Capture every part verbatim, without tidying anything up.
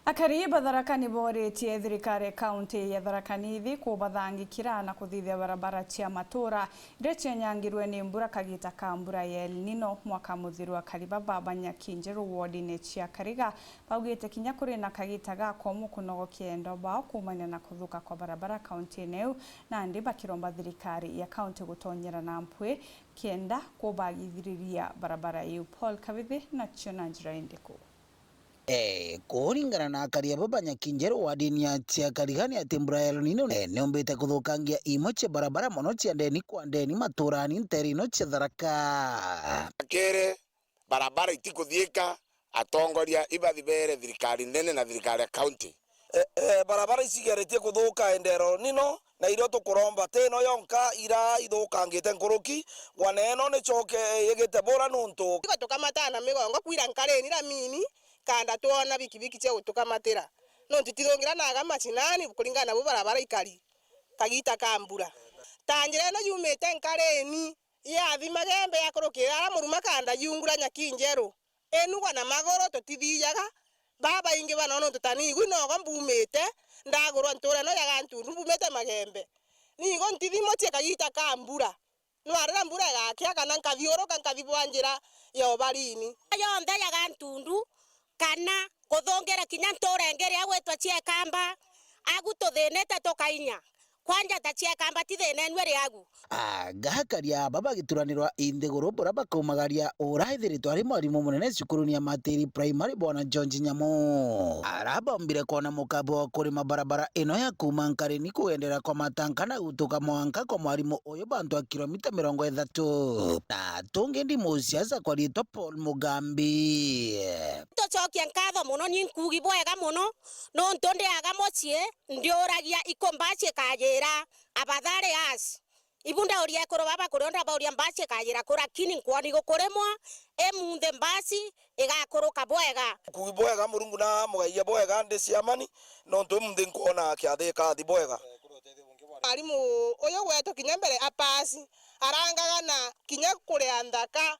Akari ba Tharaka ni booritie thirikari ya kaunti ya Tharaka Nithi kubathangikira na kuthithia barabara cia matuura iria cianyangirwe ni mbura kagita ka mbura ya El Nino mwaka muthiru. Akari baba ba Nyakinjeru wodine cia Kariga baugite kinya kuri na kagita ga komu kunogokia endo bao kuumania na kuthuka kwa barabara kauntine iu, nandi bakiromba thirikari ya kaunti gutonyera na mpwi kenda kubagithiriria barabara iu. Paul Kabithi nacio na njira indiku. Ee, kuringana na akari aba ba Nyakinjeru wadini ya cia Karigani ati mbura ya El Nino, ee, niumbite kuthukangia imwe cia barabara mono cia ndeni kwa ndeni maturani nteere ino cia Tharaka. Kiri barabara itikuthiika, atongoria ibathi beere thirikari nene na thirikari ya kaunti. E, e, barabara icigeretie kuthuka endero nino, na irio tukuromba ti ino yonka ira ithukangite nkuruki, gwa neeno nicoke yigite bura nuntu. Igo tukamata na migongo kwira nkarini ramini, kanda twona bikibiki cia gutukamatira. Nuntu tithungira naga macinani kuringana na bu barabara ikari kagita ka mbura. Ta njira ino yumite nkarini, yathi Magembe yakurukira ara muruma kanda yungura Nyakinjeru. Inugwa na maguru tutithijaga, babaingi bano nontu ta niigwi nogo mbumite, ndagurwa ntuura ino ya Gantundu, mbumite Magembe. Niigwi ntithi mucii kagita ka mbura. Nwarira mbura igakia kana nkathiuruka nkathi bwa njira ya Ubarini. Yonthe ya Gantundu, kana kuthungira kinya ntuura ingi iria igwitwa Ciekamba, agu tuthinite tukainya. Kwanja ta Ciekamba tithinenue ri agu. Aga akari aba bagituranirwa i nthiguru bura bakaumagaria ura ethiritwe ari mwarimu munene cukuruni ya Matiri Primary, Bwana George Nyamu. Arabombire kwona mukabo wa kurima barabara ino ya kuuma Nkarini kugendera kwa Matanka na gutuka mwanka kwa mwarimu uyu bantu a kilomita mirongo ithatu. Na tungi ndi musiasa kwariitwa Paul Mugambi. Tucokie nkatho mono, ni nkuugi bwega mono, nontu ndiaga mucii, ndiuragia iku mbaci ikajira, afadhali us. Ibu ndauria ekuru baba kuria ndabauria mbaci ikajira ku, lakini nkwoni gukurimwa, imunthi mbaci igakuruka bwega. Nkuugi bwega, Murungu na mugaia bwega, ndi ciamani, nontu imunthi nkwona kiathi ikathi bwega. Mwarimu uyu gwetu kinya mbere apasi, arangaga na kinya kuria nthaka,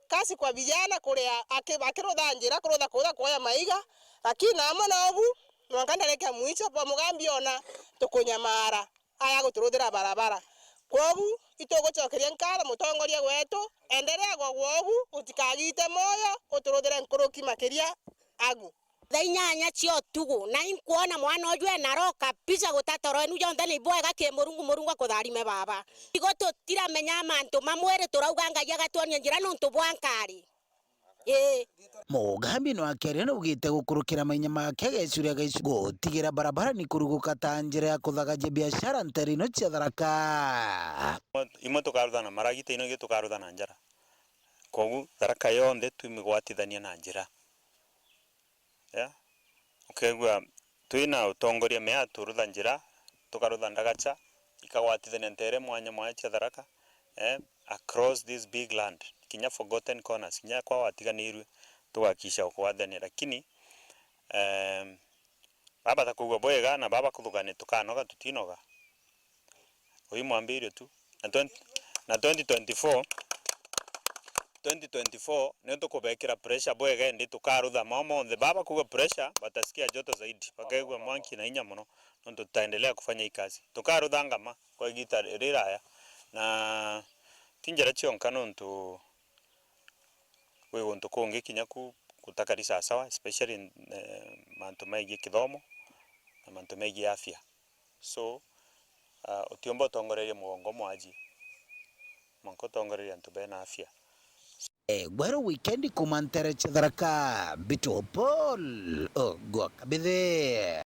kasi kwa vijana kuria aki-, akirutha njira, kurutha kuutha kuoya maiga, lakini amwe na ubu, mwanka ndarekia mwicho bwa Mugambi ona tukunyamara, aya guturuthira barabara. Kwogu, itugucokeria nkatho mutongoria wetu, endelea gwa gwogu, utikagite moyo, uturuthire nkuruki makiria agu. Thaa inyanya cia utugu, na inkwona mwana uju ena roho kabisa, guta toro enu jonthe ni bwega ki Murungu, Murungu akutharime baba. Igo tutiramenya mantu ma mwiri, turauga Ngai agatwonia njira nontu bwa nkari. Ii. Mugambi nwakeria naugite gukurukira mainya make gecuria gecu gutigira barabara ni kuruguka ta njira ya kuthagagia biashara nteere ino cia Tharaka. Imwe tukarutha na maragita, ino ingi tukarutha na njara. Kwogu Tharaka yonthe twimigwatithania na njira. Yeah. Ukeigua twina utongoria mea turutha njira, tukarutha ndagacha, ikagwatithania nteere mwanya mwanya cia Tharaka, eh, across this big land, kinya forgotten corners, kinya kwa watiganirue, tugakisha ukwathania. Lakini, em, baba ta kugua bwega na baba kuthugania tukanoga tutinoga. Uyu mwambirio tu. Na twenty, na twenty twenty-four, twenty twenty-four, nio tukubekira pressure bwega, indi tukarutha mao monthe. Baba kuga pressure, batasikia joto zaidi. Bakaigua mwanki na inya mono, nontu tutaendelea kufanya hii kazi. Tukarutha ngama kwa igita riraya. Na ti njara cionka nontu kwi guntu kungi kinya ku gutakari sawasawa, especially, eh, mantu megie kithomo na mantu megie afya. So, ah, utiumba utongorerie mugongo mwaji, mwanka utongorerie antu bena afya. Eh, Gweru Weekend kuuma nteere cia Tharaka, Mbitwo Paul, Ogwa Kabithi.